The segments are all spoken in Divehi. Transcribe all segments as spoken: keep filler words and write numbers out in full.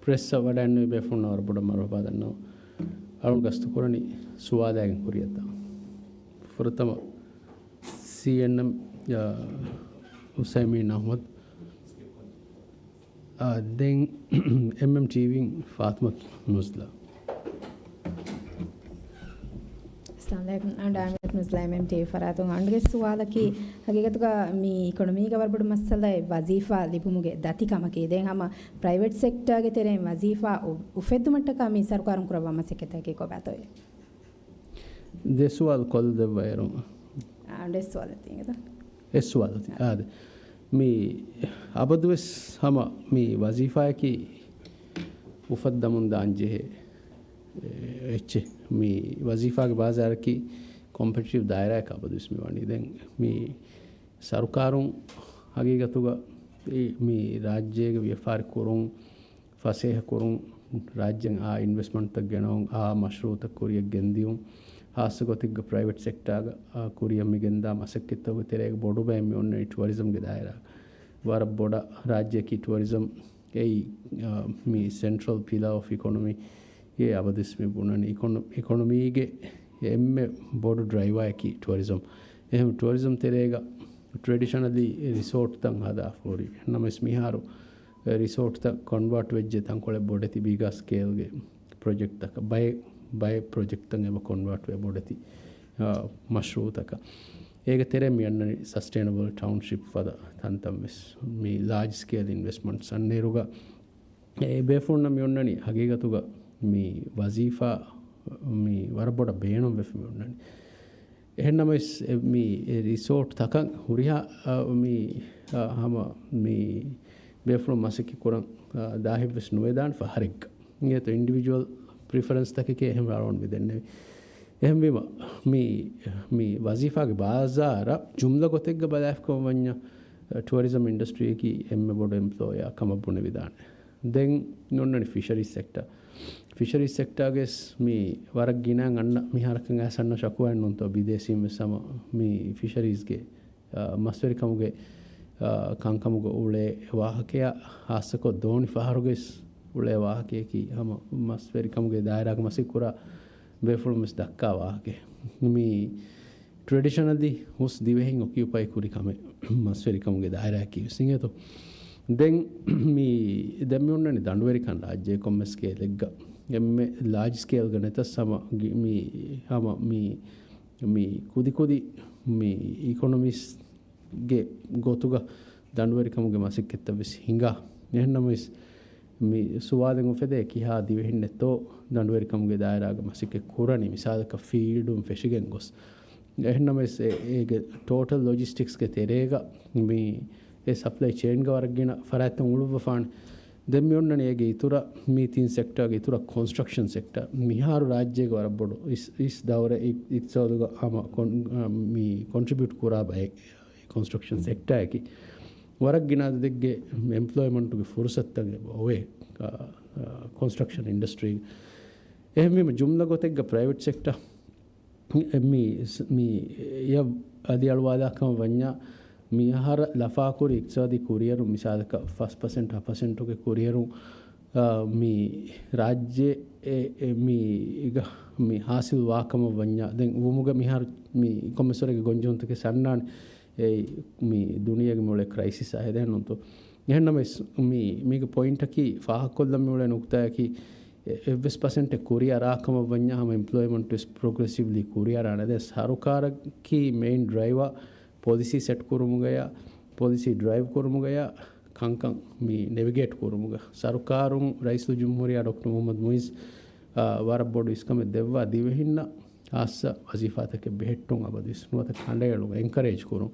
ޕްރެސްއަށް ވަޑައިންނެވި ބޭފުޅުންނަށް ވަރަށް ބޮޑަށް މަރުޙަބާ ދަންނަވަން. އަޅުން ގަސްތުކުރަނީ ސުވާލާގެން ކުރިއަށް ދާން. ފުރަތަމަ ސީއެންއެމް، އާ، ހުސައިމީން އަޙްމަދު. އާ، ދެން އެމްއެމްޓީވީން ފާތުމަތު ނުޒްލާ. އައްސަލާމު ޢަލައިކުމް. އަންޑާމެން ނުޒްލާ އެމްއެމްޓީވީ ފަރާތުން އަންޑުގެ ސުވާލަކީ، ހަގީގަތުގަ މި އިކޮނޮމީގަ ވަރަށް ބޮޑު މައްސަލައެއް ވަޒީފާ ލިބުމުގެ ދަތިކަމަކީ. ދެން ހަމަ ޕްރައިވެޓް ސެކްޓާގެ ތެރެއިން ވަޒީފާ އު-، އުފެއްދުމަށްޓަކާ މި ސަރުކާރުން ކުރައްވާ މަސައްކަތަކީ ކޮބާތޯއޭ؟ ދެ ސުވާލު ކޮށްދެއްވައިރު. އާ، ދެ ސުވާލު ތީގަ. އެއް ސުވާލު ތީ. އާދެ. މި އަބަދުވެސް ހަމަ މި ވަޒީފާއަކީ އުފައްދަމުން ދާން ޖެހޭ، އެ، އެއްޗެއް. މި ވަޒީފާގެ ބާޒާރަކީ ކޮމްޕެޓިޓިވް ދާއިރާއަކަށް އަބަދުވެސް މި ވަނީ. ދެން މި ސަރުކާރުން ހަގީގަތުގަ އެ، މި ރާއްޖޭގެ ވިޔަފާރި ކުރުން، ފަސޭހަ ކުރުން، ރާއްޖެން އާ އިންވެސްޓްމަންޓްތައް ގެނައުން، އާ މަޝްރޫއުތައް ކުރިއަށް ގެންދިޔުން، ހާއްސަ ގޮތެއްގަ ޕްރައިވެޓް ސެކްޓާގަ، އާ، ކުރިއަށް މި ގެންދާ މަސައްކަތްތަކުގެ ތެރޭގަ ބޮޑު ބައެއް މި އޮންނަނީ ޓުއަރިޒަމްގެ ދާއިރާ. ވަރަށް ބޮޑަށް ރާއްޖެއަކީ ޓުއަރިޒަމް އެއީ، އާ، މި ސެންޓްރަލް ޕިލާ އޮފް އިކޮނޮމީ އެ އަބަދުވެސް މި ބުނަނީ. އިކޮނޮ-، އިކޮނޮމީގެ އެންމެ ބޮޑު ޑްރައިވާއަކީ ޓުއަރިޒަމް. އެހެން ޓުއަރިޒަމް ތެރޭގަ ޓްރެޑިޝަނަލީ ރިސޯޓްތައް ހަދާފަ ހުރި. ނަމަވެސް މިހާރު އެ ރިސޯޓްތައް ކޮންވާޓް ވެއްޖެ ތަންކޮޅެއް ބޮޑެތި ބީގާ ސްކޭލްގެ ޕްރޮޖެކްޓްތަކަށް. ބައެއް، ބައެއް ޕްރޮޖެކްޓްތައް އެބަ ކޮންވާޓް ވެ ބޮޑެތި، އާ، މަޝްރޫއުތަކަށް. އޭގެ ތެރޭ މި އަންނަނީ ސަސްޓެއިނަބަލް ޓައުންޝިޕް ފަދަ ތަންތަން ވެސް. މި ލާޖް ސްކޭލް އިންވެސްޓްމަންޓްސް އަންނައިރުގަ އެ ބޭފުޅުންނަށް މި އޮންނަނީ ހަގީގަތުގަ މި ވަޒީފާ މި ވަރަށް ބޮޑަށް ބޭނުންވެފަ މި އޮންނަނީ. އެހެންނަމަވެސް އެ މި އެ ރިސޯޓް ތަކަށް ހުރިހާ، އަ، މި، އަ، ހަމަ މި ބޭފުޅުން މަސައްކަތް ކުރަން، އަ، ދާހެއްވެސް ނުވެދާނެ ފަހަރެއްގަ. އިނގޭތޯ އިންޑިވިޖުއަލް ޕްރިފަރެންސް ތަކެކޭ އެހެން އަޅުގަނޑު މި ދެންނެވި. އެހެންވީމަ މި، މި ވަޒީފާގެ ބާޒާރަށް ޖުމްލަ ގޮތެއްގަ ބަލާފަ ކަމަށް ވަންޏާ، އަ، ޓުއަރިޒަމް އިންޑަސްޓްރީއަކީ އެންމެ ބޮޑު އެމްޕްލޯޔާ ކަމަށް ބުނެވިދާނެ. ދެން އޮންނަނީ ފިޝަރީސް ސެކްޓަ. ފިޝަރީސް ސެކްޓާގެސް މި ވަރަށް ގިނައިން އަންނަ މިހާރަކަށް އައިސް އަންނަ ޝަކުވާއެއް ނޫންތޯ ބިދޭސީން ވެސް ހަމަ މި ފިޝަރީސްގެ، އާ، މަސްވެރިކަމުގެ، އާ، ކަންކަމުގަ އުޅޭ ވާހަކަޔާ ހާއްސަކޮށް ދޯނި ފަހަރުގެސް އުޅޭ ވާހަކަޔަކީ ހަމަ މަސްވެރިކަމުގެ ދާއިރާގަ މަސައްކަތް ކުރާ ބޭފުޅުން ވެސް ދައްކާ ވާހަކަ. މި ޓްރެޑިޝަނަލީ ހުސް ދިވެހިން އޮކިއުޕައި ކުރި ކަމެއް މަސްވެރިކަމުގެ ދާއިރާއަކީ ވެސް އިނގޭތޯ. ދެން މި، ދެން މި އޮންނަނީ ދަނޑުވެރިކަން ރާއްޖޭ ކޮންމެ ސްކޭލެއްގަ. އެންމެ ލާޖް ސްކޭލްގަ ނެތަސް ހަމަ ގި-، މި ހަމަ މި، މި ކުދިކުދި މި އިކޮނޮމީސްގެ ގޮތުގަ ދަނޑުވެރިކަމުގެ މަސައްކަތްތައް ވެސް ހިނގާ. އެހެންނަމަވެސް، މި ސުވާލެއް އުފެދޭ، ކިހާ ދިވެހިންނެއްތޯ ދަނޑުވެރިކަމުގެ ދާއިރާގަ މަސައްކަތް ކުރަނީ، މިސާލަކަށް ފީލްޑުން ފެށިގެން ގޮސް. އެހެންނަމަވެސް އެ-، އޭގެ ޓޯޓަލް ލޮޖިސްޓިކްސްގެ ތެރޭގަ މި އެ ސަޕްލައި ޗޭންގަ ވަރަށް ގިނަ ފަރާތްތައް އުޅުއްވަފާނެ. ދެން މި އޮންނަނީ އޭގެ އިތުރަށް މި ތިން ސެކްޓާގެ އިތުރަށް ކޮންސްޓްރަކްޝަން ސެކްޓާ. މިހާރު ރާއްޖޭގަ ވަރަށް ބޮޑު އިސް، އިސް ދައުރެއް އި-، އިޤްތިޞާދުގަ ހަމަ ކޮން-، މި ކޮންޓްރިބިއުޓް ކުރާ ބައެއް. ކޮންސްޓްރަކްޝަން ސެކްޓާއަކީ ވަރަށް ގިނަ އަދަދެއްގެ އެމްޕްލޯއިމަންޓުގެ ފުރުސަތުތައް އޮވޭ، އާ، އާ، ކޮންސްޓްރަކްޝަން އިންޑަސްޓްރީގެ. އެހެންވީމަ، ޖުމްލަ ގޮތެއްގަ ޕްރައިވެޓް ސެކްޓާ މި، މި އެޔަށް އަލިއަޅުވާލާ ކަމަށް ވަންޏާ، މި އަހަރަށް ލަފާކުރި އިޤްތިޞާދީ ކުރިއެރުން، މިސާލަކަށް ފަސް ޕަސެންޓް، ހަ ޕަސެންޓުގެ ކުރިއެރުން، އާ، މި ރާއްޖެ އެ، އެ، މީގަ މި ހާސިލް ވާކަމަށް ވަންޏާ، ދެން ވުމުގަ މިހާރު މި ކޮންމެސްވަރެއްގެ ގޮންޖެހުންތަކެއް ސަންނާނެ. އެ މި ދުނިޔޭގެ މި އުޅޭ ކްރައިސިސް އާ ހެދޭނުންތޯ. އެހެންނަމަވެސް މި، މީގެ ޕޮއިންޓަކީ ފާހަގަކޮށްލަން މި އުޅޭ ނުކުތާއަކީ، އެ-، އެއްވެސް ޕަސެންޓެއް ކުރިއަރާ ކަމަށް ވަންޏާ ހަމަ އެމްޕްލޯއިމަންޓް ވެސް ޕްރޮގްރެސިވްލީ ކުރިއަރާނެ. ދެން ސަރުކާރަކީ މެއިން ޑްރައިވަރ ޕޮލިސީ ސެޓް ކުރުމުގަޔާ، ޕޮލިސީ ޑްރައިވް ކުރުމުގަޔާ، ކަންކަން މި ނެވިގޭޓް ކުރުމުގަ ސަރުކާރުން ރައީސުލްޖުމްހޫރިއްޔާ ޑޮކްޓަރ މުޙައްމަދު މުޢިއްޒު، އާ، ވަރަށް ބޮޑު އިސްކަމެއް ދެއްވާ ދިވެހިންނަށް ހާއްސަ ވަޒީފާތަކެއް ބެހެއްޓުން އަބަދުވެސް ނުވަތަ ކަނޑައެޅުން އެންކަރޭޖް ކުރުން،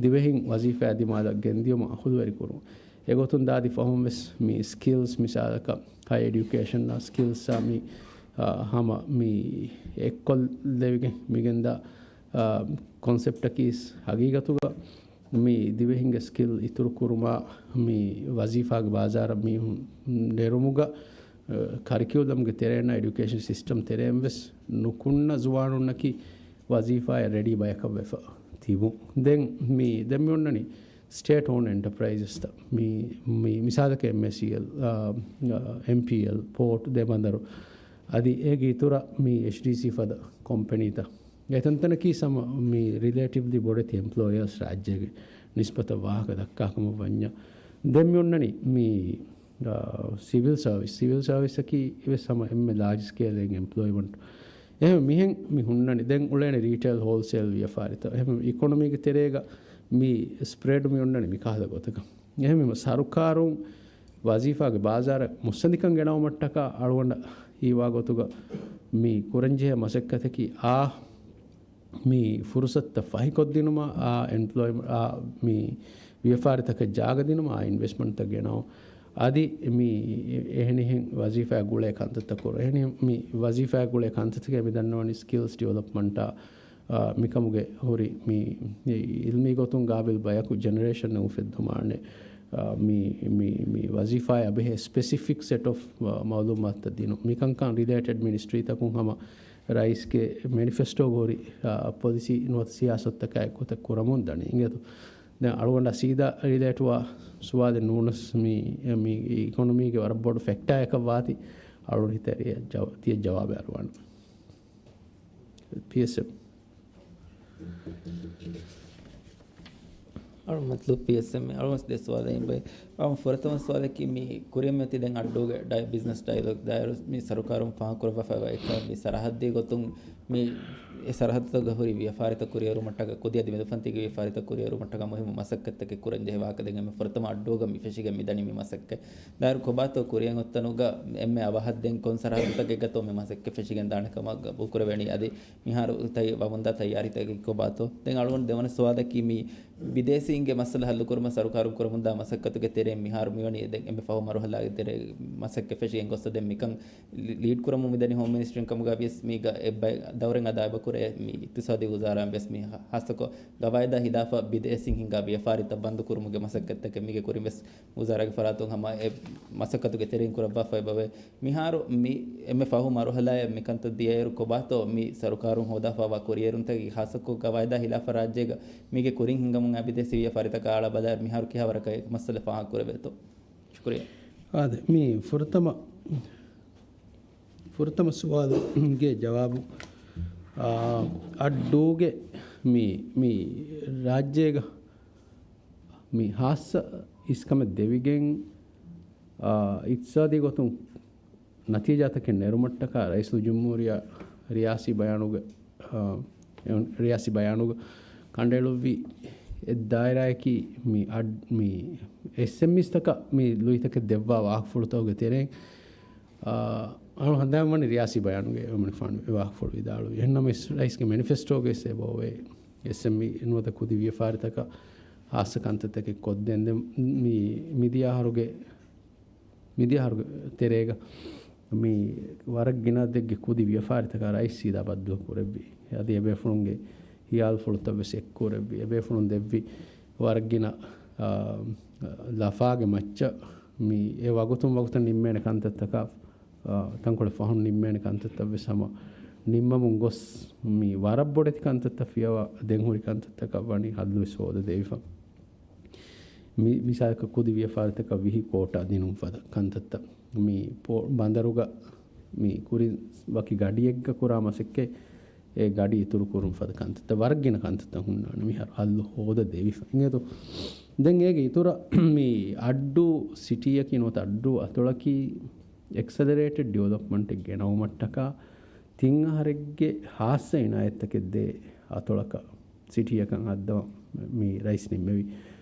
ދިވެހިން ވަޒީފާއާ ދިމާލަށް ގެންދިޔުމަށް އަހުލުވެރި ކުރުން. އެގޮތުން ދާދި ފަހުން ވެސް މި ސްކިލްސް މިސާލަކަށް ހައި އެޑިއުކޭޝަންއާ ސްކިލްސްއާ މި، އާ، ހަމަ މި އެއްކޮށްލެވިގެން މިގެންދާ، އާ، ކޮންސެޕްޓަކީސް ހަގީގަތުގަ މި ދިވެހިންގެ ސްކިލް އިތުރު ކުރުމާ، މި ވަޒީފާގެ ބާޒާރަށް މީހުން ނެރުމުގަ، އަ، ކަރިކިއުލަމްގެ ތެރޭންނާ އެޑިއުކޭޝަން ސިސްޓަމް ތެރޭން ވެސް ނުކުންނަ ޒުވާނުންނަކީ ވަޒީފާއަށް ރެޑީ ބަޔަކަށް ވެފަ ތިބުން. ދެން މި، ދެން މި އޮންނަނީ ސްޓޭޓް އޯންޑް އެންޓަޕްރައިޒަސްތައް، މި، މި މިސާލަކަށް އެމްއޭސީއެލް، އާ، އާ، އެމްޕީއެލް، ޕޯޓް، ދެބަނދަރު، އަދި އޭގެ އިތުރަށް މި އެޗްޑީސީ ފަދަ ކޮމްޕެނީތައް. އެތަންތަނަކީ ސަމަ މި ރިލޭޓިވްލީ ބޮޑެތި އެމްޕްލޯޔާސް ރާއްޖޭގެ ނިސްބަތަށް ވާހަކަ ދައްކާ ކަމަށް ވަންޏާ. ދެން މި އޮންނަނީ މި، އާ، ސިވިލް ސާވިސް، ސިވިލް ސާވިސްއަކީ ވެސް ހަމަ އެންމެ ލާޖް ސްކޭލް އެމްޕްލޯއިމަންޓް. އެހެން މިހެން މި ހުންނަނީ. ދެން އުޅޭނެ ރީޓެއިލް ހޯލްސޭލް ވިޔަފާރިތައް. އެހެން އިކޮނޮމީގެ ތެރޭގަ މި ސްޕްރެޑް މި އޮންނަނީ މި ކަހަލަ ގޮތަކަށް. އެހެންވީމަ ސަރުކާރުން ވަޒީފާގެ ބާޒާރަށް މުއްސަނދިކަން ގެނައުމަށްޓަކާ އަޅުގަނޑަށް ހީވާ ގޮތުގަ މި ކުރަންޖެހޭ މަސައްކަތަކީ އާ މި ފުރުސަތުތައް ފަހިކޮށްދިނުމަށް، އާ އެމްޕްލޯއި-، އާ މި ވިޔަފާރިތަކަށް ޖާގަ ދިނުމަށް، އާ އިންވެސްޓްމަންޓްތައް ގެނައު. އަދި މި އެހެނިހެން ވަޒީފާއާ ގުޅޭ ކަންތައްތައް ކުރު. އެހެނިހެން މި ވަޒީފާއާ ގުޅޭ ކަންތައްތަކެއް މި ދަންނަވަނީ ސްކިލްސް ޑިވެލޮޕްމަންޓާ، އާ، މިކަމުގެ ހުރި މި އިލްމީ ގޮތުން ގާބިލް ބަޔަކު ޖެނެރޭޝަން އެއް އުފެއްދުމާ އަނެއް، އާ، މި، މި، މި ވަޒީފާއާ ބެހޭ ސްޕެސިފިކް ސެޓް އޮފް، އާ، މައުލޫމާތުތައް ދިނުން. މިކަންކަން ރިލޭޓެޑް މިނިސްޓްރީތަކުން ހަމަ ރައީސްގެ މެނިފެސްޓޯގަ ހުރި، އާ، ޕޮލިސީ ނުވަތަ ސިޔާސަތުތަކާއެކު ގޮތަށް ކުރަމުން ދަނީ. އިނގޭތޯ؟ ދެން އަޅުގަނޑާ ސީދާ ރިލޭޓުވާ ސުވާލެއް ނޫނަސް މި، މި އިކޮނޮމީގެ ވަރަށް ބޮޑު ފެކްޓާއަކަށް ވާތީ އަޅުގަނޑު ހިތަށް އެ ޖަވާ-، ތިޔަ ޖަވާބެއް އަރުވާނެ. ޕީއެސްއެމް. އަޅުގަނޑު މަތްލޫބު ޕީއެސްއެމް އެ. އަޅުގަނޑު ދެ ސުވާލެއް އިނބައި. އަޅުގަނޑު ފުރަތަމަ ސުވާލަކީ މި ކުރިއަށް މިއޮތީ ދެން އައްޑޫގެ ޑައި-، ބިޒްނަސް ޑައިލޮގް ދާއިރު މި ސަރުކާރުން ފާހަގަކުރައްވާފައިވާ އެއްކަމަށް މި ސަރަހައްދީ ގޮތުން މި އެ ސަރަހައްދުތަކުގަ ހުރި ވިޔަފާރިތައް ކުރިއެރުމަށްޓަކާ ކުދި އަދި މެދުފަންތީގެ ވިޔަފާރިތައް ކުރިއެރުމަށްޓަކާ މުހިއްމު މަސައްކަތްތަކެއް ކުރަންޖެހޭ ވާހަކަ ދެން އެންމެ ފުރަތަމަ އައްޑޫގަ މި ފެށިގެން މިދަނީ މި މަސައްކަތް. ދާއިރު ކޮބާތޯ ކުރިއަށް އޮތްތަނުގަ އެންމެ އަވަހަށް ދެން ކޮން ސަރަހައްދުތަކެއްގަތޯ މި މަސައްކަތް ފެށިގެން ދާނެ ކަމަށް ގަބޫލުކުރެވޭނީ އަދި މިހާރު ތައް-، ވަމުންދާ ތައްޔާރީތަކެއް ކޮބާތޯ؟ ދެން އަޅުގަނޑު ދެވަނަ ސުވާލަކީ މި ބިދޭސީންގެ މައްސަލަ ހައްލުކުރުމަށް ސަރުކާރުން ކުރަމުންދާ މަސައްކަތުގެ ތެރެއިން މިހާރު މިވަނީ ދެން އެންމެ ފަހު މަރުހަލާގެ ތެރޭ މަސައްކަތް ފެށިގެން ގޮސް ދެން މިކަން ލީ-، ލީޑް ކުރަމުން މިދަނީ ހޯމް މިނިސްޓްރީން ކަމުގަ ވިޔަސް މީގަ އެއްބައި ދައުރެއް އަދާ އެބަ ކުރޭ މި އިޤްތިޞާދީ ވުޒާރާއިން ވެސް މި ހާ-، ހާއްސަކޮށް ގަވާއިދާ ހިލާފަށް ބިދޭސީން ހިންގާ ވިޔަފާރިތައް ބަންދު ކުރުމުގެ މަސައްކަތްތަކެއް މީގެ ކުރިން ވެސް ވުޒާރާގެ ފަރާތުން ހަމަ އެ މަސައްކަތުގެ ތެރެއިން ކުރައްވާފައި ބަވޭ. މިހާރު މި އެންމެ ފަހު މަރުހަލާއެއް މިކަންތައް ދިޔައިރު ކޮބާތޯ މި ސަރުކާރުން ހޯދާފައިވާ ކުރިއެރުންތަކީ ހާއްސަކޮށް ގަވާއިދާ ހިލާފަށް ރާއްޖޭގަ މީގެ ކުރިން ހިންގަމުން އައި ބިދޭސީ ވިޔަފާރިތަކާ އަޅާ ބަލާ މިހާރު ކިހާވަރަކަށް އެ މައްސަލަ ފާހަގަ ކުރެވޭތޯ؟ ޝުކުރިއްޔާ. އާދެ، މި ފުރަތަމަ، ފުރަތަމަ ސުވާލުގެ ޖަވާބު، އާ، އައްޑޫގެ މި، މި ރާއްޖޭގަ މި ހާއްސަ އިސްކަމެއް ދެވިގެން، އާ، އިޤްތިޞާދީ ގޮތުން ނަތީޖާތަކެއް ނެރުމަށްޓަކާ ރައީސުލްޖުމްހޫރިއްޔާ ރިޔާސީ ބަޔާނުގެ، އާ، ރިޔާސީ ބަޔާނުގަ ކަނޑައެޅުއްވި އެއް ދާއިރާއަކީ މި އަޑް-، މި އެސްއެމްއީސްތަކަށް މި ލުއިތަކެއް ދެއްވާ ވާހަކަފުޅުތަކުގެ ތެރެއިން، އާ، އަޅު ހަނދާން ވަނީ ރިޔާސީ ބަޔާނުގެ އެމަނިކުފާނު ވާހަކަފުޅު ވިދާޅުވި. އެހެންނަމަވެސް ރައީސްގެ މެނިފެސްޓޯގައި އެބައޮވޭ އެސްއެމްއީ ނުވަތަ ކުދި ވިޔަފާރިތަކަށް ހާއްސަ ކަންތައްތަކެއް ކޮށްދޭން. ދެން މި، މިދިޔަ އަހަރުގެ، މިދިޔަ އަހަރުގެ ތެރޭގަ މި ވަރަށް ގިނަ އަދަދެއްގެ ކުދި ވިޔަފާރިތަކާ ރައީސް ސީދާ ބައްދަލު ކުރެއްވި. އަދި އެބޭފުޅުންގެ ހިޔާލުފުޅުތައް ވެސް އެއްކުރެއްވި. އެބޭފުޅުން ދެއްވި ވަރަށް ގިނަ، އާ، ލަފާގެ މައްޗަށް މި އެ ވަގުތުން ވަގުތަށް ނިންމޭނެ ކަންތައްތަކާ، އާ، ތަންކޮޅެއް ފަހުން ނިންމޭނެ ކަންތައްތައް ވެސް ހަމަ ނިންމަމުން ގޮސް މި ވަރަށް ބޮޑެތި ކަންތައްތައް ފިޔަވާ ދެން ހުރި ކަންތައްތަކަށް ވަނީ ހައްލު ވެސް ހޯދަ ދެވިފަ. މި މިސާލަކަށް ކުދި ވިޔަފާރިތަކަށް ވިހި ކޯޓާ ދިނުން ފަދަ ކަންތައްތައް. މި ޕޯ-، ބަނދަރުގަ މި ކުރިން ވަކި ގަޑިއެއްގަ ކުރާ މަސައްކަތް އެ ގަޑި އިތުރު ކުރުން ފަދަ ކަންތައްތައް. ވަރަށް ގިނަ ކަންތައްތައް ހުންނާނެ މިހާރު ހައްލު ހޯދަ ދެވިފަ. އިނގޭތޯ؟ ދެން އޭގެ އިތުރަށް މި އައްޑޫ ސިޓީއަކީ ނުވަތަ އައްޑޫ އަތޮޅަކީ އެކްސެލަރޭޓެޑް ޑިވެލޮޕްމަންޓެއް ގެނައުމަށްޓަކާ ތިން އަހަރެއްގެ ހާއްސަ އިނާޔަތްތަކެއް ދޭ އަތޮޅަކަށް ސިޓީއަކަށް ހައްދަވަން މި ރައީސް ނިންމެވި.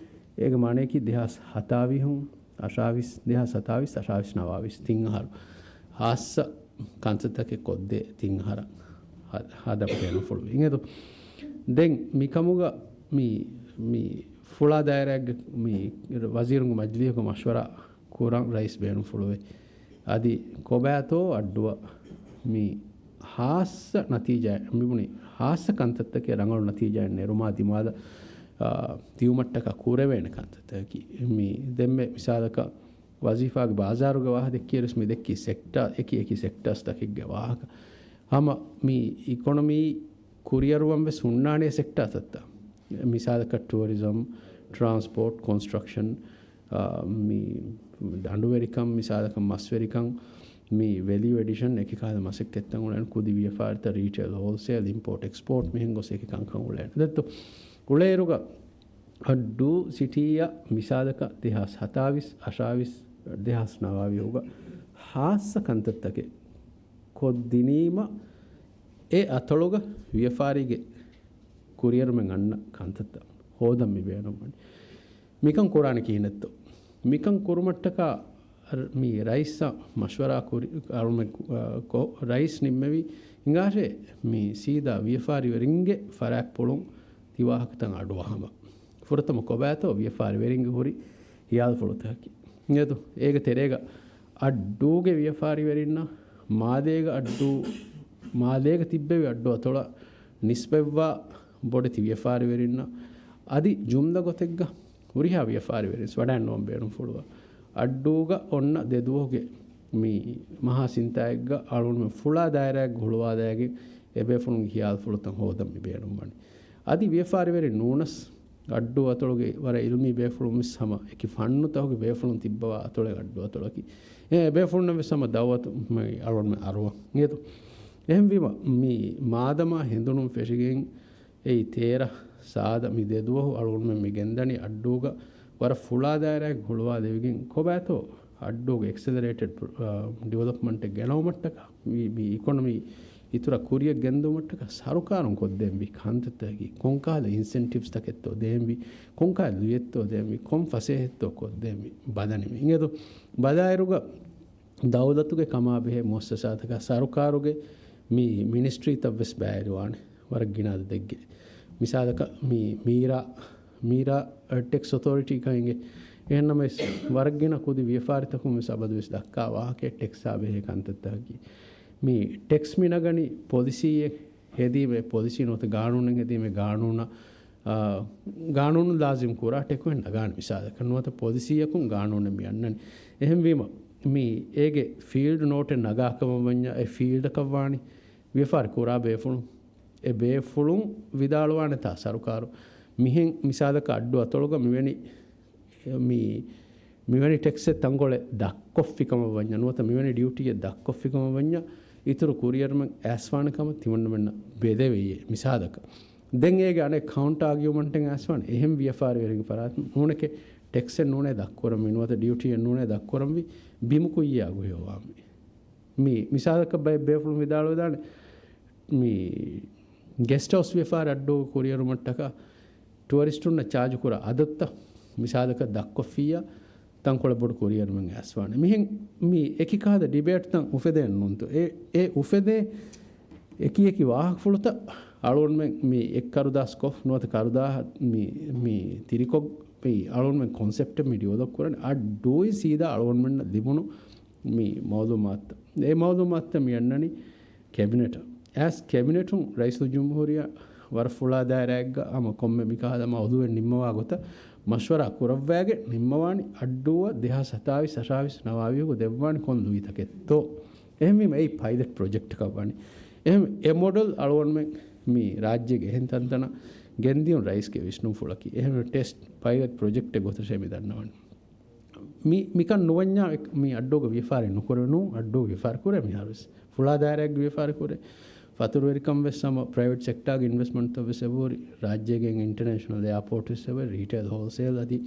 އޭގެ މާނަޔަކީ ދެހާސް ހަތާވީހުން އަށާވީސް، ދެހާސް ހަތާވީސް އަށާވީސް ނަވާވީސް ތިން އަހަރު ހާއްސަ ކަންތައްތަކެއް ކޮށްދޭ ތިން އަހަރަށް ހަ-، ހަދަން ބޭނުންފުޅުވި. އިނގޭތޯ؟ ދެން މިކަމުގަ މި، މި ފުޅާ ދާއިރާއެއްގެ މި ވަޒީރުންގެ މަޖިލީހުގަ މަޝްވަރާ ކުރަން ރައީސް ބޭނުންފުޅުވޭ. އަދި ކޮބާތޯ އައްޑުއަށް މި ހާއްސަ ނަތީޖާއެއް، މިބުނި ހާއްސަ ކަންތައްތަކެއް ރަނގަޅު ނަތީޖާއެއް ނެރުމާ ދިމާލަށް، އާ، ދިއުމަށްޓަކާ ކުރެވޭނެ ކަންތައްތަކަކީ. މި ދެންމެ މިސާލަކަށް ވަޒީފާގެ ބާޒާރުގެ ވާހަކަ ދެއްކިއިރުވެސް މި ދެއްކީ ސެކްޓާ، އެކި އެކި ސެކްޓާސްތަކެއްގެ ވާހަކަ. ހަމަ މި އިކޮނޮމީ ކުރިއަރުވަން ވެސް ހުންނާނެ ސެކްޓާތައްތައް. މިސާލަކަށް ޓޫރިޒަމް، ޓްރާންސްޕޯޓް، ކޮންސްޓްރަކްޝަން، އާ، މި ދަނޑުވެރިކަން، މިސާލަކަށް މަސްވެރިކަން، މި ވެލިއު އެޑިޝަން، އެކި ކަހަލަ މަސައްކަތްތައް އުޅޭނެ. ކުދި ވިޔަފާރިތައް، ރީޓެއިލް، ހޯލްސޭލް، އިމްޕޯޓް އެކްސްޕޯޓް، މިހެން ގޮސް އެކި ކަންކަން އުޅޭނެ. ދެއްތޯ، އުޅޭއިރުގަ އައްޑޫ ސިޓީއަށް މިސާލަކަށް ދެހާސް ހަތާވީސް، އަށާވީސް، ދެހާސް ނަވާވީހުގަ ހާއްސަ ކަންތައްތަކެއް ކޮށްދިނީމަ، އެ އަތޮޅުގަ ވިޔަފާރީގެ ކުރިއެރުމެއް އަންނަ ކަންތައްތައް ހޯދަން މި ބޭނުންވަނީ. މިކަން ކުރާނެ ކިހިނެއްތޯ؟ މިކަން ކުރުމަށްޓަކާ ރ-، މި ރައީސްއަށް މަޝްވަރާ ކުރި، އަޅުމެ-، ކޮ-، ރައީސް ނިންމެވި ހިނގާށޭ، މި ސީދާ ވިޔަފާރިވެރިންގެ ފަރާތްޕުޅުން ތި ވާހަކަތައް އަޑުއަހަމަ. ފުރަތަމަ ކޮބާތޯ ވިޔަފާރިވެރިންގެ ހުރި ހިޔާލުފުޅުތަކަކީ؟ އިނގޭތޯ، އޭގެ ތެރޭގަ އައްޑޫގެ ވިޔަފާރިވެރިންނަށް، މާލޭގަ އައްޑޫ، މާލޭގަ ތިއްބެވި އައްޑޫ އަތޮޅަށް ނިސްބަތްވާ ބޮޑެތި ވިޔަފާރިވެރިންނަށް، އަދި ޖުމްލަ ގޮތެއްގަ ހުރިހާ ވިޔަފާރިވެރިން ވަޑައިންނަވަން ބޭނުންފުޅުވާ އައްޑޫގަ އޮންނަ ދެ ދުވަހުގެ މި މަހާ ސިންތާއެއްގަ އަޅުގަނޑުމެން ފުޅާ ދާއިރާއެއްގަ ހުޅުވާލައިގެން، އެ ބޭފުޅުންގެ ހިޔާލުފުޅުތައް ހޯދަން މި ބޭނުންވަނީ. އަދި ވިޔަފާރިވެރިން ނޫނަސް، އައްޑޫ އަތޮޅުގެ ވަރަށް އިލްމީ ބޭފުޅުން ވެސް ހަމަ އެކި ފަންނުތަކުގެ ބޭފުޅުން ތިއްބަވާ އަތޮޅެއް އައްޑޫ އަތޮޅަކީ. އެ ބޭފުޅުންނަށް ވެސް ހަމަ ދައުވަތު މި އަޅުގަނޑުމެން އަރުވަން. އިނގޭތޯ؟ އެހެންވީމަ، މި މާދަމާ ހެނދުނުން ފެށިގެން އެއީ ތޭރަ ސާދަ މި ދެ ދުވަހު އަޅުގަނޑުމެން މި ގެންދަނީ އައްޑޫގަ ވަރަށް ފުޅާ ދާއިރާއެއް ހުޅުވާލެވިގެން، ކޮބާތޯ އައްޑޫގެ އެކްސެލަރޭޓެޑް، އާ، ޑިވެލޮޕްމަންޓެއް ގެނައުމަށްޓަކާ، މި، މި އިކޮނޮމީ އިތުރަށް ކުރިއަށް ގެންދިއުމަށްޓަކާ ސަރުކާރުން ކޮށްދޭންވީ ކަންތައްތަކަކީ، ކޮންކަހަލަ އިންސެންޓިވްސްތަކެއްތޯ ދޭންވީ، ކޮންކަހަލަ ލުޔެއްތޯ ދޭންވީ، ކޮން ފަސޭހައެއްތޯ ކޮށްދޭންވީ ބަލަނީމަ. އިނގޭތޯ، ބަލާއިރުގަ ދައުލަތުގެ ކަމާ ބެހޭ މުއައްސަސާތަކާ ސަރުކާރުގެ މި މިނިސްޓްރީތައް ވެސް ބައިވެރިވާނެ ވަރަށް ގިނަ އަދަދެއްގެ. މިސާލަކަށް މި މީރާ، މީރާ، އަ، ޓެކްސް އޮތޯރިޓީ ކަން އިނގޭ. އެހެންނަމަވެސް ވަރަށް ގިނަ ކުދި ވިޔަފާރިތަކުން ވެސް އަބަދުވެސް ދައްކާ ވާހަކައެއް ޓެކްސާ ބެހޭ ކަންތައްތަކަކީ. މި ޓެކްސް މި ނަގަނީ ޕޮލިސީއެއް ހެދީމޭ، ޕޮލިސީ ނުވަތަ ގާނޫނެއް ހެދީމޭ، ގާނޫނަށް، އާ، ގާނޫނު ލާޒިމް ކުރާ ޓެކު ހެން ނަގާނެ މިސާލަކަށް. ނުވަތަ ޕޮލިސީއަކުން ގާނޫނެއް މި އަންނަނީ. އެހެންވީމަ، މި އޭގެ ފީލްޑް ނޯޓެއް ނަގާ ކަމަށް ވަންޏާ، އެ ފީލްޑަކަށް ވާނީ ވިޔަފާރި ކުރާ ބޭފުޅުން. އެ ބޭފުޅުން ވިދާޅުވާނެތާ ސަރުކާރު މިހެން މިސާލަކަށް އައްޑޫ އަތޮޅުގަ މިވެނި މި، މިވެނި ޓެކްސްއެއް ތަންކޮޅެއް ދަށްކޮށްފި ކަމަށް ވަންޏާ، ނުވަތަ މިވެނި ޑިއުޓީއެއް ދަށްކޮށްފި ކަމަށް ވަންޏާ، އިތުރު ކުރިއެރުމެއް އައިސްފާނެ ކަމަށް ތިމަންނަމެންނަށް ބެލެވެޔޭ މިސާލަކަށް. ދެން އޭގެ އަނެއް ކައުންޓަރ އާގިއުމަންޓެއް އައިސްފާނެ. އެހެން ވިޔަފާރިވެރިންގެ ފަރާތުން ނޫނެކޭ ޓެކްސެއް ނޫނޭ ދަށްކުރަންވީ، ނުވަތަ ޑިއުޓީއެއް ނޫނޭ ދަށްކުރަންވީ، ބިމު ކުއްޔާ ގުހި ހޮވާމި. މި މިސާލަކަށް ބައެއް ބޭފުޅުން ވިދާޅުވެދާނެ، މި ގެސްޓް ހައުސް ވިޔަފާރި އައްޑޫ ކުރިއެރުމަށްޓަކާ ޓުއަރިސްޓުންނަށް ޗާޖު ކުރާ އަދަދުތައް މިސާލަކަށް ދަށްކޮށްފިއްޔާ، ތަންކޮޅެއް ބޮޑު ކުރިއެރުމެއް އައިސްފާނެ. މިހެން މި އެކި ކަހަލަ ޑިބޭޓްތައް އުފެދޭނެ ނޫންތޯ؟ އެ، އެ އުފެދޭ އެކި އެކި ވާހަކަފުޅުތައް އަޅުގަނޑުމެން މި އެއް ކަރުދާސް ކޮށް، ނުވަތަ ކަރުދާހަށް މި، މި ތިރިކޮށް، މި އަޅުގަނޑުމެން ކޮންސެޕްޓެއް މި ޑިވެލޮޕް ކުރަނީ އައްޑޫއިން ސީދާ އަޅުގަނޑުމެންނަށް ލިބުނު މި މައުލޫމާތުތައް. އެ މައުލޫމާތުތައް މި އަންނަނީ ކެބިނެޓަށް. އައިސް ކެބިނެޓުން ރައީސުލްޖުމްހޫރިއްޔާ ވަރަށް ފުޅާ ދާއިރާއެއްގަ ހަމަ ކޮންމެ މިކަހަލަ މައުޟޫއެއް ނިންމަވާ ގޮތަށް މަޝްވަރާ ކުރައްވައިގެން ނިންމަވާނީ އައްޑޫއަށް ދެހާސް ހަތާވީސް އަށާވީސް ނަވާވީހުގަ ދެއްވާނީ ކޮން ލުއިތަކެއްތޯ. އެހެންވީމަ އެއީ ޕައިލެޓް ޕްރޮޖެކްޓަކަށް ވަނީ. އެހެން އެ މޮޑެލް އަޅުގަނޑުމެން މި ރާއްޖޭގެ އެހެން ތަންތަނަށް ގެންދިޔުން ރައީސްގެ ވިސްނުންފުޅަކީ. އެހެން ޓެސްޓް ޕައިލެޓް ޕްރޮޖެކްޓެއް ގޮތަށޭ މި ދަންނަވަނީ. މި، މިކަން ނުވަންޏާ އެ، މި އައްޑޫގަ ވިޔަފާރި ނުކުރެވެނު، އައްޑޫ ވިޔަފާރި ކުރޭ މިހާރުވެސް. ފުޅާ ދާއިރާއެއްގެ ވިޔަފާރި ކުރޭ. ފަތުރުވެރިކަން ވެސް ހަމަ ޕްރައިވެޓް ސެކްޓާގެ އިންވެސްޓްމަންޓްތައް ވެސް އެބަހުރި. ރާއްޖޭގެ އިންޓަރނޭޝަނަލް އެއާޕޯޓް ވެސް އެބަހުރި. ރީޓެއިލް ހޯލްސޭލް އަދި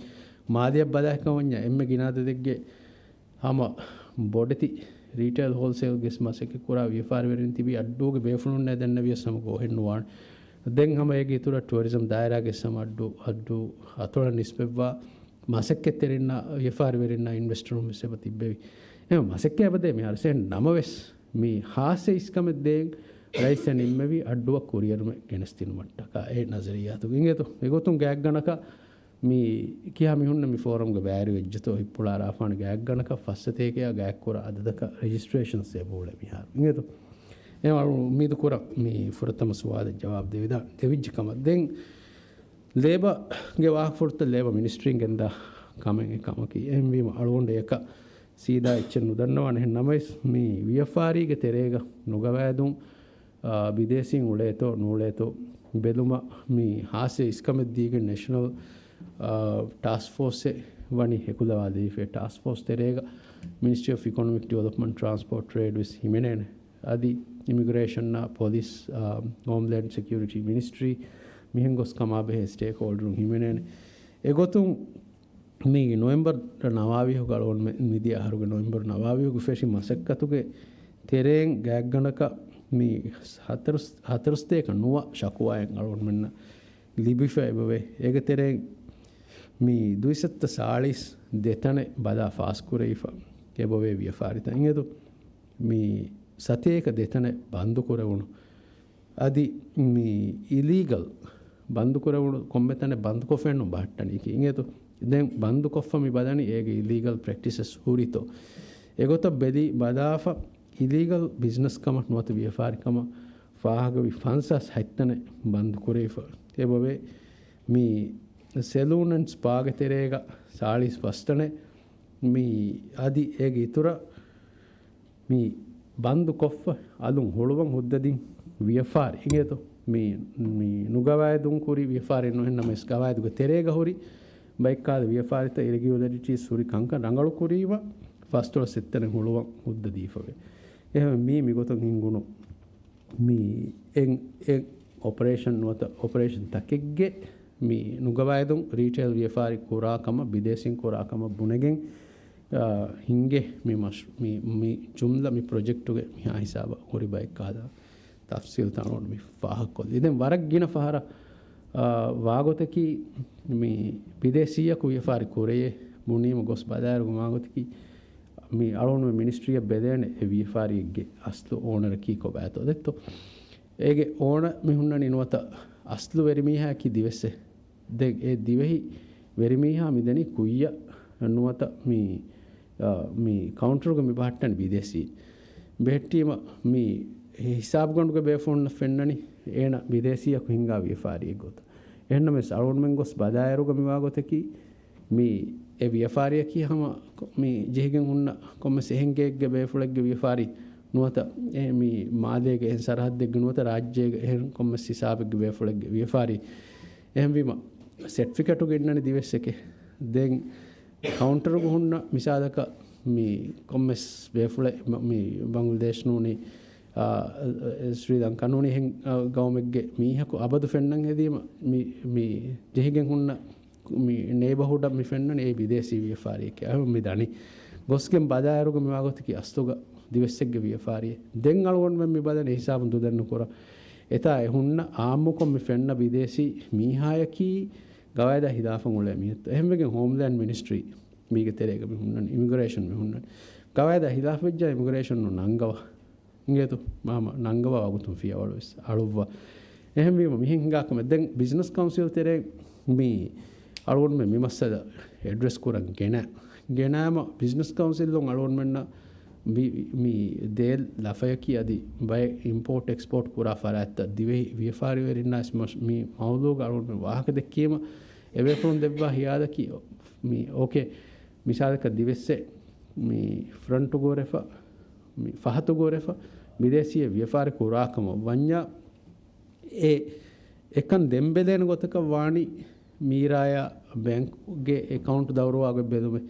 މާލެއަށް ބަލާކަމަންޏާ އެންމެ ގިނަ އަދަދެއްގެ ހަމަ ބޮޑެތި ރީޓެއިލް ހޯލްސޭލްގެ މަސައްކަތް ކުރާ ވިޔަފާރިވެރިން ތިބީ އައްޑޫގެ ބޭފުޅުންނޭ ދެންނެވިޔަސް ހަމަ ގޯހެއް ނުވާނެ. ދެން ހަމަ އޭގެ އިތުރަށް ޓުއަރިޒަމް ދާއިރާގެ ހަމަ އައްޑޫ، އައްޑޫ އަތޮޅަށް ނިސްބަތްވާ މަސައްކަތްތެރިންނާ ވިޔަފާރިވެރިންނާ އިންވެސްޓަރުން ވެސް އެބަ ތިއްބެވި. އެ މަސައްކަތް އެބަދޭ މިހާރު ސެން ނަމަވެސް މި ހާއްސަ އިސްކަމެއް ދޭން ރައީސް ނިންމެވި އައްޑޫއަށް ކުރިއެރުމެއް ގެނެސްދިނުމަށްޓަކާ އެ ނަޒަރިއްޔާތުގަ އިނގޭތޯ. އެގޮތުން ގާތްގަނޑަކަށް މި ކިހާ މީހުންނަށް މި ފޯރަމްގަ ބައިވެރިވެއްޖެތޯ ހިތްޕުޅާރާފާނެ ގާތްގަނޑަކަށް ފައްސަތޭކަޔާ ގާތްކުރާ އަދަދަކަށް ރެޖިސްޓްރޭޝަންސް އެބައުޅޭ މިހާރު. އިނގޭތޯ؟ އެ އުއްމީދު ކުރަން މި ފުރަތަމަ ސުވާލަށް ޖަވާބު ދެވިދާ-، ދެވިއްޖެ ކަމަށް. ދެން ލޭބަގެ ވާހަކަފުޅުތައް ލޭބަ މިނިސްޓްރީން ގެންދާ ކަމެއް އެ ކަމަކީ. އެހެންވީމަ އަޅުގަނޑު އެކަށް ސީދާ އެއްޗެއް ނުދަންނަވާނެ. އެހެން ނަމަވެސް މި ވިޔަފާރީގެ ތެރޭގަ ނުގަވާދުން އާ، ބިދޭސީން އުޅޭތޯ ނޫޅޭތޯ ބެލުމަށް މި ހާއްސަ އިސްކަމެއް ދީގެން ނެޝަނަލް ޓާސްކް ފޯސްއެއް ވަނީ ހެކުލަވާލީފަ. ޓާސްކް ފޯސް ތެރޭގަ މިނިސްޓްރީ އޮފް އިކޮނޮމިކް ޑިވެލޮޕްމަންޓް، ޓްރާންސްޕޯޓް، ޓްރޭޑް ވެސް ހިމެނޭނެ. އަދި އިމިގްރޭޝަންއާ ޕޮލިސް، އާ، ހޯމްލޭންޑް ސެކިއުރިޓީ މިނިސްޓްރީ، މިހެން ގޮސް ކަމާބެހޭ ސްޓޭކް ހޯލްޑަރުން ހިމެނޭނެ. އެގޮތުން މީ ނޮވެމްބަރ ނަވާވީހުގަ އަޅުގަނޑުމެން، މިދިޔަ އަހަރުގެ ނޮވެމްބަރ ނަވާވީހުގަ ފެށި މަސައްކަތުގެ ތެރެއިން ގާތްގަނޑަކަށް މި ހަތަރު، ހަތަރުސަތޭކަ ނުވަ ޝަކުވާއެއް އަޅުގަނޑުމެންނަށް ލިބިފަ އެބަވޭ. އޭގެ ތެރެއިން މި ދުއިސައްތަ ސާޅީސް ދެތަނެއް ބަލާ ފާސްކުރެވިފަ އެބަވޭ ވިޔަފާރިތައް. އިނގޭތޯ؟ މި ސަތޭކަ ދެތަނެއް ބަންދު ކުރެވުނު. އަދި މި އިލީގަލް ބަންދު ކުރެވުނު ކޮންމެ ތަނެއް ބަންދުކޮށްފައެއްނު ބަހައްޓަނީކީ. އިނގޭތޯ؟ ދެން ބަންދުކޮށްފަ މި ބަލަނީ އޭގެ އިލީގަލް ޕްރެކްޓިސަސް ހުރިތޯ. އެގޮތަށް ބެލި ބަލާފަ އިލީގަލް ބިޒްނަސް ކަމަށް ނުވަތަ ވިޔަފާރި ކަމަށް ފާހަގަވި ފަންސާސް ހަތް ތަނެއް ބަންދު ކުރެވިފަ އެބަވޭ. މި ސެލޫން އެންޑް ސްޕާގެ ތެރޭގަ ސާޅީސް ފަސް ތަނެއް މި އަދި އޭގެ އިތުރަށް މި ބަންދު ކޮށްފަ އަލުން ހުޅުވަން ހުއްދަދިން ވިޔަފާރި އިނގޭތޯ؟ މި، މި ނުގަވާއިދުން ކުރި ވިޔަފާރި ނުހެންނަމަވެސް ގަވާއިދުގެ ތެރޭގަ ހުރި ބައެއްކާލަ ވިޔަފާރިތައް އިރެގިއުލަރިޓީސް ހުރި ކަންކަން ރަނގަޅު ކުރީމަ ފަސްދޮޅަސް އެއްތަނެއް ހުޅުވަން ހުއްދަ ދީފަވޭ. އެހެން މީ މިގޮތުން ހިންގުނު މި އެއް، އެއް އޮޕަރޭޝަން ނުވަތަ އޮޕަރޭޝަން ތަކެއްގެ މި ނުގަވާއިދުން ރީޓެއިލް ވިޔަފާރި ކުރާ ކަމަށް ބިދޭސީން ކުރާ ކަމަށް ބުނެގެން، އާ، ހިނގޭ މި މަޝް-، މި، މި ޖުމްލަ މި ޕްރޮޖެކްޓުގެ މިހާ ހިސާބަށް ހުރި ބައެއް ކަހަލަ ތަފްސީލް ތަނުން މި ފާހަގަކޮށްލީ. ދެން ވަރަށް ގިނަ ފަހަރަށް، އާ، ވާގޮތަކީ މި ބިދޭސީއަކު ވިޔަފާރި ކުރެޔޭ ބުނީމަ ގޮސް ބަލާއިރުގަ ވާގޮތަކީ މި އަޅުގަނޑުމެން މިނިސްޓްރީއަށް ބެލޭނެ އެ ވިޔަފާރިއެއްގެ އަސްލު އޯނަރަކީ ކޮބާތޯ ދެއްތޯ؟ އޭގެ އޯނަރ މި ހުންނަނީ ނުވަތަ އަސްލު ވެރިމީހާއަކީ ދިވެއްސެއް. ދެން އެ ދިވެހި ވެރިމީހާ މިދަނީ ކުއްޔަށް ނުވަތަ މި، އާ، މި ކައުންޓަރުގަ މި ބަހައްޓަނީ ބިދޭސީ. ބެހެއްޓީމަ މި ހިސާބުގަނޑުގެ ބޭފުޅުންނަށް ފެންނަނީ އޭނަ ބިދޭސީއަކު ހިންގާ ވިޔަފާރިއެއް ގޮތަށް. އެހެންނަމަވެސް އަޅުގަނޑުމެން ގޮސް ބަލާއިރުގަ މިވާ ގޮތަކީ މި އެ ވިޔަފާރިއަކީ ހަމަ ކޮ-، މި ޖެހިގެން ހުންނަ ކޮންމެސް އެހެން ގެއެއްގެ ބޭފުޅެއްގެ ވިޔަފާރި ނުވަތަ އެ މި މާލޭގެ އެހެން ސަރަހައްދެއްގެ ނުވަތަ ރާއްޖޭގެ އެހެން ކޮންމެސް ހިސާބެއްގެ ބޭފުޅެއްގެ ވިޔަފާރި. އެހެންވީމަ ސެޓްފިކެޓުގަ އިންނަނީ ދިވެއްސެކޭ. ދެން ކައުންޓަރުގަ ހުންނަ މިސާލަކަށް މި ކޮންމެސް ބޭފުޅެއް މ-، މި ބަނގްލަދޭޝް ނޫނީ، އާ، ސްރީލަންކާ ނޫނީ އެހެން، އާ، ގައުމެއްގެ މީހަކު އަބަދު ފެންނަން ހެދީމަ މި، މި ޖެހިގެން ހުންނަ މި ނޭބަހުޑަށް މި ފެންނަނީ އެ ބިދޭސީ ވިޔަފާރިއެކޭ. އަހަރު މި ދަނީ. ގޮސްގެން ބަލާއިރުގަ މިވާގޮތަކީ އަސްލުގަ ދިވެއްސެއްގެ ވިޔަފާރިއެއް. ދެން އަޅުގަނޑުމެން މި ބަލަނީ ހިސާބުން ދުލެއް ނުކުރާ. އެތާ އެ ހުންނަ އާއްމުކޮށް މި ފެންނަ ބިދޭސީ މީހާޔަކީ ގަވާއިދާ ހިލާފަށް އުޅޭ މީހެއްތޯ. އެހެންވެގެން ހޯމްލޭންޑް މިނިސްޓްރީ މީގެ ތެރޭގަ މި ހުންނަނީ. އިމިގްރޭޝަން މި ހުންނަނީ. ގަވާއިދާ ހިލާފަށް ވެއްޖާ އިމިގްރޭޝަން ނަންގަވާ. އިނގޭތޯ؟ މާމަ ނަންގަވާ ވަގުތުން ފިޔަވަޅު ވެސް އަޅުއްވާ. އެހެންވީމަ މިހެން ހިނގާ ކަމެއް. ދެން ބިޒްނަސް ކައުންސިލް ތެރޭ މި އަޅުގަނޑުމެން މި މައްސަލަ އެޑްރެސް ކުރަން ގެނަ، ގެނައިމަ ބިޒްނަސް ކައުންސިލުން އަޅުގަނޑުމެންނަށް މި، މި ދޭ ލަފަޔަކީ އަދި ބައެއް އިމްޕޯޓް އެކްސްޕޯޓް ކުރާ ފަރާތްތައް ދިވެހި ވިޔަފާރިވެރިންނާ ވެސް މަ-، މި މައުޟޫގަ އަޅުގަނޑުމެން ވާހަކަ ދެއްކީމަ، އެބޭފުޅުން ދެއްވާ ހިޔާލަކީ މި އޯކޭ، މިސާލަކަށް ދިވެއްސެއް މި ފްރަންޓު ގޯރެފަ، މި ފަހަތު ގޯރެފަ، ބިދޭސީއެއް ވިޔަފާރި ކުރާ ކަމަށް ވަންޏާ، އެ އެކަން ދެން ބެލޭނެ ގޮތަކަށް ވާނީ މީރާޔާ ބޭންކްގެ އެކައުންޓް ދައުރުވާ ގޮތް ބެލުމެއް.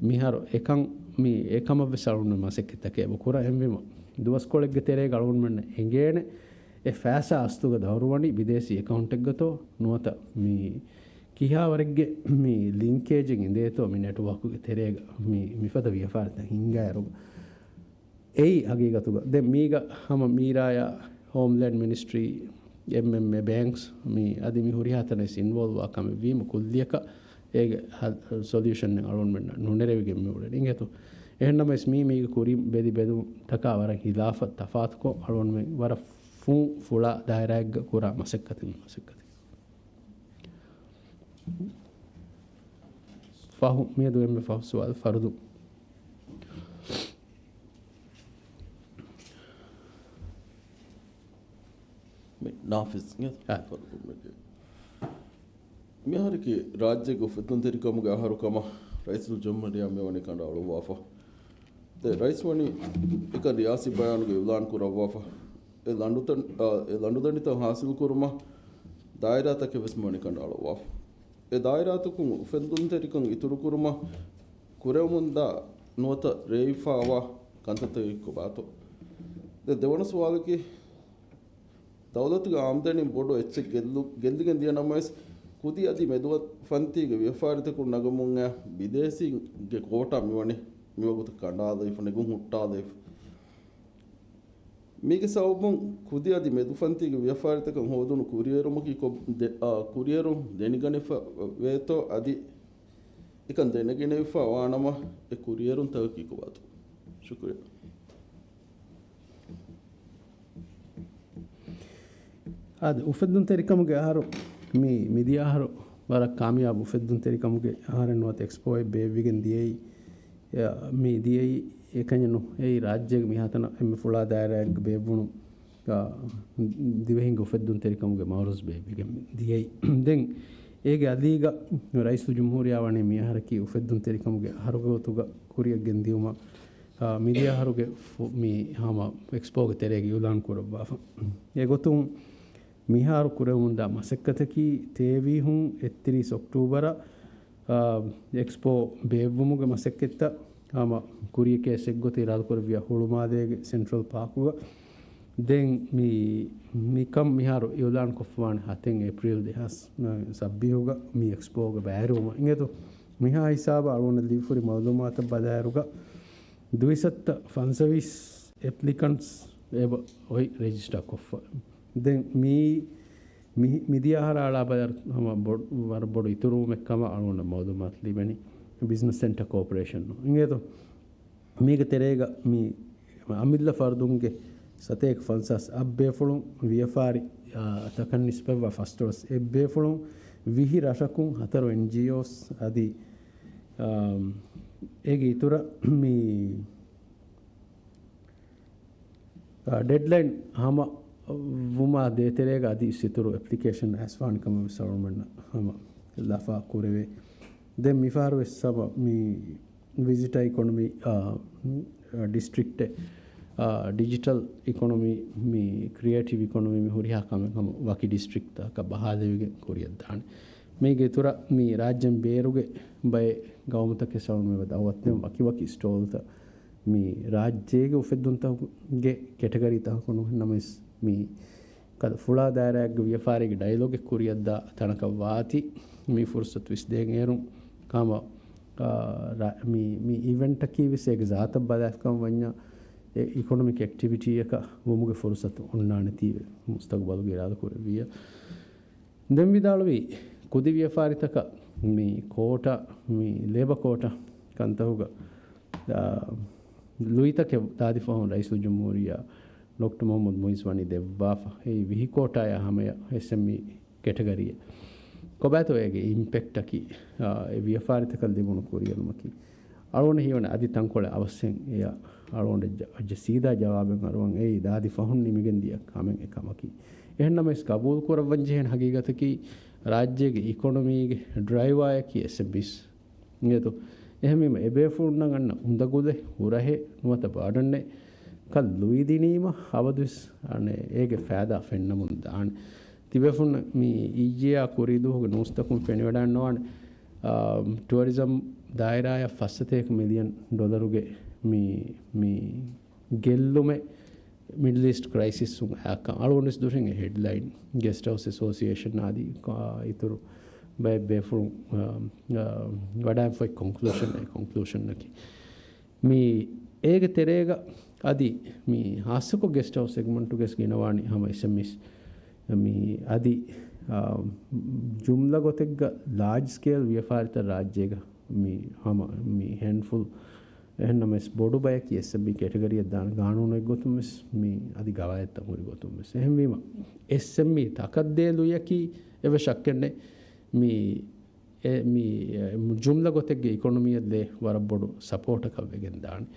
މިހާރު އެކަން މި އެކަމަށް ވެސް އަޅުގަނޑު މަސައްކަތްތަކެއް އެބަ ކުރާ. އެހެންވީމަ ދުވަސްކޮޅެއްގެ ތެރޭގަ އަޅުގަނޑުމެންނަށް އެނގޭނެ އެ ފައިސާ އަސްލުގަ ދައުރުވަނީ ބިދޭސީ އެކައުންޓެއްގަތޯ ނުވަތަ މި ކިހާވަރެއްގެ މި ލިންކޭޖެއް އިނދޭތޯ މި ނެޓްވޯކުގެ ތެރޭގަ މި މިފަދަ ވިޔަފާރިތައް ހިނގާއިރު. އެއީ ހަގީގަތުގަ. ދެން މީގަ ހަމަ މީރާޔާ ހޯމްލޭންޑް މިނިސްޓްރީ، އެމްއެމްއޭ ބޭންކްސް، މި އަދި މި ހުރިހާ ތަނެއް އިންވޯލްވް ވާ ކަމެއް ވީމަ ކުއްލިއަކަށް އޭގެ ހަ-، ސޮލިއުޝަން އެއް އަޅުގަނޑުމެންނަށް ނުނެރެވިގެން މި އުޅެނީ. އިނގޭތޯ؟ އެހެންނަމަވެސް މީ މީގެ ކުރިން ބެލި ބެލުންތަކާ ވަރަށް ހިލާފަށް ތަފާތުކޮށް އަޅުގަނޑުމެން ވަރަށް ފުން ފުޅާ ދާއިރާއެއްގަ ކުރާ މަސައްކަތެއް މި މަސައްކަތެއް. ފަހު، މިއަދު އެންމެ ފަހު ސުވާލު ފަރުދު. މި ނާފިޒް އާ. ފަރުދު މެގެ. މިހާރަކީ ރާއްޖޭގެ އުފެއްދުންތެރިކަމުގެ އަހަރު ކަމަށް ރައީސުލްޖުމްހޫރިއްޔާ މިވަނީ ކަނޑައަޅުއްވާފަ. ދެން ރައީސް ވަނީ އެކަން ރިޔާސީ ބަޔާނުގަ އިޢުލާން ކުރައްވާފަ. އެ ލަނޑުތައް، އާ، އެ ލަނޑުދަނޑިތައް ހާސިލް ކުރުމަށް ދާއިރާތަކެއް ވެސް މިވަނީ ކަނޑައަޅުއްވާފަ. އެ ދާއިރާތަކުން އުފެއްދުންތެރިކަން އިތުރުކުރުމަށް ކުރެވެމުންދާ ނުވަތަ ރޭވިފާވާ ކަންތައްތަކެއް ކޮބާތޯ؟ ދެ-، ދެވަނަ ސުވާލަކީ، ދައުލަތުގެ އާމްދަނީ ބޮޑު އެއްޗެއް ގެއްލު-، ގެއްލިގެން ދިޔަ ނަމަވެސް، ކުދި އަދި މެދު ފަންތީގެ ވިޔަފާރިތަކުން ނަގަމުން އައި ބިދޭސީންގެ ކޯޓާ މިވަނީ މިވަގުތު ކަނޑާލައިފަ، ނެގުން ހުއްޓާލައިފަ. މީގެ ސަބަބުން ކުދި އަދި މެދުފަންތީގެ ވިޔަފާރިތަކަށް ހޯދުނު ކުރިއެރުމަކީ ކޮ-، ދެ-، އާ، ކުރިއެރުން ދެނެގަނެފަ ވޭތޯ އަދި އެކަން ދެނެގެނެވިފަ ވާނަމަ އެ ކުރިއެރުންތަކަކީ ކޮބާތޯ؟ ޝުކުރިއްޔާ. އާދެ، އުފެއްދުންތެރިކަމުގެ އަހަރު، މި، މިދިޔަ އަހަރު ވަރަށް ކާމިޔާބު އުފެއްދުންތެރިކަމުގެ އަހަރެއް ނުވަތަ އެކްސްޕޯއެއް ބޭއްވިގެން ދިޔައީ، އެ، މި ދިޔައީ އެކަންޏެއް ނޫން. އެއީ ރާއްޖޭގެ މިހާތަނަށް އެންމެ ފުޅާ ދާއިރާއެއްގަ ބޭއްވުނު، އާ، ދިވެހިންގެ އުފެއްދުންތެރިކަމުގެ މައުރަޒް ބޭއްވިގެން ދިޔައީ. ދެން އޭގެ އަލީގަ ރައީސުލްޖުމްހޫރިއްޔާ ވަނީ މި އަހަރަކީ އުފެއްދުންތެރިކަމުގެ އަހަރުގެ ގޮތުގަ ކުރިއަށް ގެންދިއުމަށް، އާ، މިދިޔަ އަހަރުގެ ފު-، މި ހަމަ އެކްސްޕޯގެ ތެރޭގަ އިއުލާން ކުރައްވާފަ. އެގޮތުން މިހާރު ކުރެވެމުންދާ މަސައްކަތަކީ ތޭވީހުން އެއްތިރީސް އޮކްޓޫބަރަށް، އާ، އެކްސްޕޯ ބޭއްވުމުގެ މަސައްކަތްތައް ހަމަ ކުރިޔަކޭ އެއްގޮތަށް އިރާދަކުރެއްވިޔާ ހުޅުމާލޭގެ ސެންޓްރަލް ޕާކުގަ. ދެން މި، މިކަން މިހާރު އިއުލާން ކޮށްފަވާނެ ހަތެއް އޭޕްރީލް ދެހާސް ސައްބީހުގަ މި އެކްސްޕޯގެ ބައިވެރިވުމަށް. އިނގޭތޯ، މިހާ ހިސާބަށް އަޅުގަނޑަށް ލިބިފައި މައުލޫމާތަށް ބަލާއިރުގަ ދުއިސައްތަ ފަންސަވީސް އެޕްލިކަންޓްސް އެބަ އޮތް ރެޖިސްޓާ ކޮށްފަ. ދެން މީ، މި-، މިދިޔަ އަހަރާ އަޅާ ބަލާއިރު ހަމަ ބޮ-، ވަރަށް ބޮޑު އިތުރުވުމެއް ކަމަށް އަޅުގަނޑަށް މައުލޫމާތު ލިބެނީ ބިޒްނަސް ސެންޓަ ކޯޕަރޭޝަން. އިނގޭތޯ، މީގެ ތެރޭގަ މި އަމިއްލަ ފަރުދުންގެ ސަތޭކަ ފަންސާސް އަށް ބޭފުޅުން ވިޔަފާރި، އާ، ތަކަށް ނިސްބަތްވާ ފަސްދޮޅަސް އެއް ބޭފުޅުން ވިހި ރަށަކުން ހަތަރު އެންޖީއޯސް އަދި، އާ، އޭގެ އިތުރަށް މި އާ، ޑެޑްލައިން ހަމަ ވުމާ ދޭތެރޭގަ އަދި ސިތުރު އެޕްލިކޭޝަން އައިސްފާނެ ކަމަށް ވެސް އަޅުގަނޑުމެންނަށް ހަމަ ލަފާ ކުރެވޭ. ދެން މިފަހަރު ވެސް ހަމަ މި ވިޒިޓަރ އިކޮނޮމީ، އާ، ޑިސްޓްރިކްޓެއް، އާ، ޑިޖިޓަލް އިކޮނޮމީ، މި ކްރިއޭޓިވް އިކޮނޮމީ މި ހުރިހާ ކަމެއް ހަމަ ވަކި ޑިސްޓްރިކްޓްތަކަށް ބަހާލެވިގެން ކުރިއަށްދާނެ. މީގެ އިތުރަށް މި ރާއްޖޭން ބޭރުގެ ބައެއް ގައުމުތަކެއް ސަޅުން މި ދައުވަތުދޭން ވަކިވަކި ސްޓޯލްތައް މި ރާއްޖޭގެ އުފެއްދުންތަކުގެ ކެޓަގަރީތަކަކު ނުވެ ނަމަވެސް، މި ކަލަ ފުޅާ ދާއިރާއެއްގެ ވިޔަފާރީގެ ޑައިލޮގެއް ކުރިއަށްދާ ތަނަކަށް ވާތީ، މި ފުރުސަތު ވިސްދޭން އޭރުން ހަމަ، އާ، ރަ-، މި، މި އިވެންޓަކީ ވެސް އޭގެ ޒާތަށް ބަލާފިކަމަށް ވަންޏާ، އެ އިކޮނޮމިކް އެކްޓިވިޓީއަކަށް ވުމުގެ ފުރުސަތު އޮންނާނެތީވެ މުސްތަގުބަލުގަ އިރާދަކުރެއްވިއްޔާ. ދެން ވިދާޅުވީ، ކުދި ވިޔަފާރިތަކަށް މި ކޯޓާ، މި ލޭބަ ކޯޓާ ކަންތަކުގަ، އާ، ލުއިތަކެއް ދާދި ފަހުން ރައީސުލްޖުމްހޫރިއްޔާ ޑޮކްޓަރ މުޙައްމަދު މުޢިއްޒު ވަނީ ދެއްވާފަ. އެއީ ވިހި ކޯޓާއާ ހަމަޔަށް އެސްއެމްއީ ކެޓަގަރީއެއް. ކޮބާތޯ އޭގެ އިމްޕެކްޓަކީ، އާ، އެ ވިޔަފާރިތަކަށް ލިބުނު ކުރިއެރުމަކީ؟ އަޅުގަނޑަށް ހީވަނީ އަދި ތަންކޮޅެއް އަވަސްއިން އެޔަށް އަޅުގަނޑަށް ޖަ-، ޖަ-، ސީދާ ޖަވާބެއް އަރުވަން އެއީ ދާދި ފަހުން ނިމިގެން ދިޔަ ކަމެއް އެކަމަކީ. އެހެންނަމަވެސް ގަބޫލު ކުރައްވަން ޖެހޭނެ ހަގީގަތަކީ ރާއްޖޭގެ އިކޮނޮމީގެ ޑްރައިވާއަކީ އެސްއެމްއީސް. އިނގޭތޯ؟ އެހެންވީމަ އެބޭފުޅުންނަށް އަންނަ އުނދަގުލެއް، ހުރަހެއް ނުވަތަ ބާޑަންއެއް ކަން ލުއިދިނީމަ އަބަދުވެސް އަނެއް އޭގެ ފައިދާ ފެންނަމުން ދާނެ. ތިބޭފުޅުން މި އިއްޔެއާ ކުރީ ދުވަހުގެ ނޫސްތަކުން ފެނިވަޑައިންނަވާނެ، އާ، ޓުއަރިޒަމް ދާއިރާއަށް ފައްސަތޭކަ މިލިއަން ޑޮލަރުގެ މި، މި ގެއްލުމެއް މިޑްލް އީސްޓް ކްރައިސިސްއުން އައިކަން އަޅުގަނޑުވެސް ދުށިން އެ ހެޑްލައިން ގެސްޓް ހައުސް އެސޯސިއޭޝަން އާދި، އާ، އިތުރު ބައެއް ބޭފުޅުން، އާ، އާ، ވަޑައިފައި ކޮންކްލޫޝަން، އެ ކޮންކްލޫޝަންއަކީ މި އޭގެ ތެރޭގަ އަދި މި ހާއްސަކޮށް ގެސްޓް ހައުސް ސެގްމަންޓުގެސް ގިނަވާނީ ހަމަ އެސްއެމްއީސް. މި އަދި، އާ، ޖުމްލަ ގޮތެއްގަ ލާޖް ސްކޭލް ވިޔަފާރިތައް ރާއްޖޭގަ މި ހަމަ މި ހޭންޑްފުލް، އެހެންނަމަވެސް ބޮޑު ބަޔަކީ އެސްއެމްއީ ކެޓަގަރީއަށް ދާނެ ގާނޫނެއް ގޮތުން ވެސް މި އަދި ގަވާއިދުތައް ހުރި ގޮތުން ވެސް. އެހެންވީމަ އެސްއެމްއީ ތަކަށްދޭ ލުޔަކީ އެއްވެސް ޝައްކެއް ނެތް. މި އެ، މި، އެ، ޖުމްލަ ގޮތެއްގެ އިކޮނޮމީއަށް ދޭ ވަރަށް ބޮޑު ސަޕޯޓަކަށް ވެގެން ދާނެ.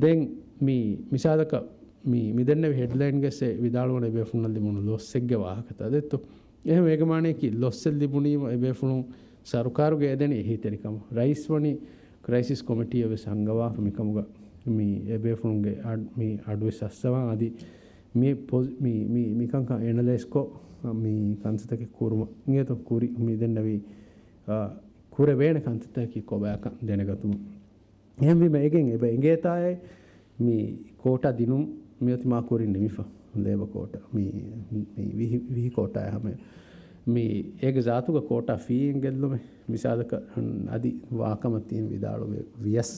ދެން މި މިސާލަކަށް މި، މި ދެންނެވި ހެޑްލައިންގެސް އެ ވިދާޅުވަނީ ބޭފުޅުންނަށް ލިބުނު ލޮއްސެއްގެ ވާހަކަތައް ދެއްތޯ. އެހެން އޭގެ މާނަޔަކީ ލޮއްސެއް ލިބުނީމަ އެ ބޭފުޅުން ސަރުކާރުގެ އެދެނީ އެހީތެރިކަމަށް. ރައީސް ވަނީ ކްރައިސިސް ކޮމިޓީއަށް ވެސް އަންގަވާފަ މިކަމުގަ މި އެ ބޭފުޅުންގެ އަޑް-، މި އަޑުވެސް އައްސަވާ އަދި މި ޕޮޒި-، މި، މި، މިކަންކަން އެނަލައިޒްކޮށް މި ކަންތައްތަކެއް ކުރުމަށް އިނގޭތޯ ކުރި މި ދެންނެވި ކުރެވޭނެ ކަންތައްތަކަކީ ކޮބާކަން ދެނެގަތުމަށް. އެހެންވީމަ އޭގެން އެބަ އެނގޭތާއޭ މި ކޯޓާ ދިނުން މިއޮތީ މާ ކުރިން ނިމިފަ. ލޭބަ ކޯޓާ މި، މި ވިހި، ވިހި ކޯޓާ ހަމަ މި އޭގެ ޒާތުގަ ކޯޓާ ފީއިން ގެއްލުމެއް މިސާލަކަށް އަދި ވާކަމަށް ތިހެން ވިދާޅުވެ ވިޔަސް،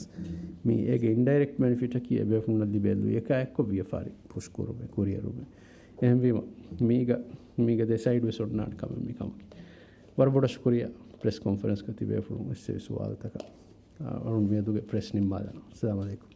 މި އޭގެ އިންޑައިރެކްޓް ބެނެފިޓަކީ އެބޭފުޅުންނަށް ލިބޭ ލުޔަކާ އެއްކޮށް ވިޔަފާރި ޕުޝް ކުރުމެއް، ކުރިއެރުމެއް. އެހެންވީމަ މީގަ، މީގަ ދެ ސައިޑް ވެސް އޮންނާނެ ކަމެއް މި ކަމަކީ. ވަރަށް ބޮޑަށް ޝުކުރިއްޔާ ޕްރެސް ކޮންފަރެންސްގަ ތިބޭފުޅުން އެއްސެވި ސުވާލުތަކަށް. އަޅުން މިއަދުގެ ޕްރެސް ނިންމާލަން. އައްސަލާމު ޢަލައިކުމް.